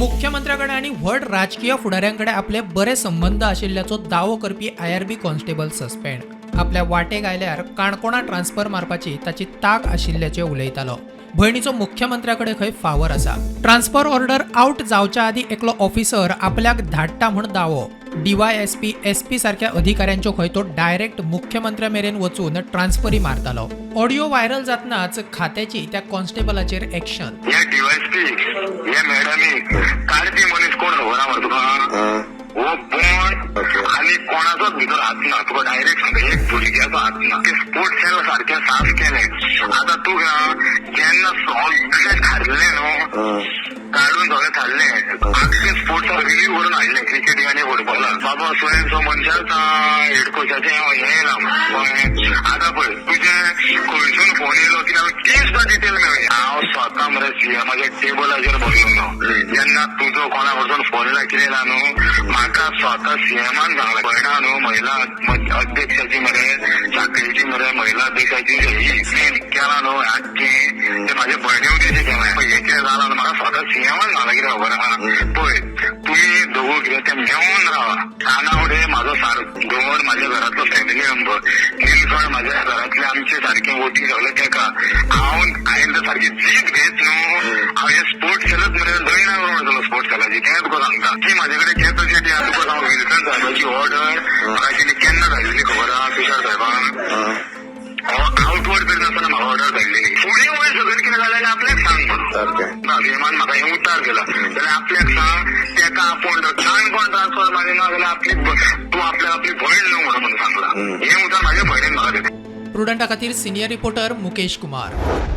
मुख्यमंत्र्या कडेन आनी व्हड राजकीय फुडाऱ्यां कडेन आपले बरे संबंद आशिल्ल्याचो दावो करपी आयआरबी कॉन्स्टेबल सस्पेंड. आपल्या वाटेक आयल्यार काणकोणा ट्रान्सफर मारपाची ताची ताक आशिल्ल्याचें उलयतालो. भयणीचो मुख्यमंत्र्या कडेन खंय फावर आसा. ट्रान्सफर ऑर्डर आउट जावच्या आदीं एकलो ऑफिसर आपल्याक धाडटा म्हूण दावो. डीवायएसपी, एसपी सारक्या अधिकाऱ्यांच्यो खंय तो डायरेक्ट मुख्यमंत्र्या मेरेन वचून ट्रान्सफरी मारतालो. ऑडियो व्हायरल जातनाच खात्याची त्या कॉन्स्टेबलाचेर एक्शन. हे डीवायएसपी, हे मॅडमी काडपी मनीस कोण खबर आहा मरे तुका? हो बोंड आनी कोणाचोच भितर हात ना. तुका डायरेक्ट सांगता, एक भुरग्याचो हात ना. ते स्पोर्ट्स सेल सारकें साफ केलें. आतां तूं जेन्ना सगळें थारलें न्हू, काडून सगळें थारलें, आख्खें स्पोर्ट्स रिलीव करून हाडलें क्रिकेटी आनी फुटबॉलाक. बाबा सो एन सो मनशाच हेड कोचाचें हें येयलां कळ्ळें. आतां पळय, तुजें खंयसून फोन येयलो कित्याक ती सुद्दां डिटेल मेळ्ळी. हांव स्वता मरे सीएमाच्या टेबलाचेर बसलो जेन्ना तुजो कोणा कडसून फोन येयला कितें येयला न्हू. म्हाका स्वता सीएमान सांगलें, भयणा न्हू महिला अध्यक्षाची मरे, साखळीची मरे महिला अध्यक्षाची ही मेन केला न्हू आख्खें ते म्हाजे भयणी उद्देशी केलां. पळय हें कितें जालां न्हू, म्हाका स्वता सीएमान सांगलां. कितें खबर आहा, पळय तुमी दोगूय कितें तें मेवून रावा. कानावडे म्हाजो सारको धवण म्हाज्या घरांतलो फॅमिली मेंबर, निलकण म्हाज्या घरांतले आमचे सारके वोटी सगळे तेका. हांव हांवें जर सारकी जीत घेत न्हू, हांव हे स्पोर्ट्स सेलच मरे दयणा करून वयतलो स्पोर्ट्स सेलाची. तें तुका सांगता की म्हाजे कडेन कॅपॅसिटी आहा. तुका सांगू, विल्सन साहेबाची ऑर्डर म्हाका तेणी केन्ना धाडलेली खबर आहा? तुषार साहेबान आउटवर्ड करिनासतना म्हाका ऑर्डर धाडलेली. फुडें वयर सगळें कितें जालें जाल्यार आपल्याक सांग म्हणून. सीएमान म्हाका हें उतार दिला जाल्यार आपल्याक सांग. तेका आपूण काणकोण ट्रान्सफर मारिना जाल्यार आपली तूं आपल्याक आपली भयण न्हू म्हणून सांगला. हें उतर म्हाज्या भयणीन म्हाका दिलें. प्रुडंटा खातीर सिनियर रिपोर्टर मुकेश कुमार.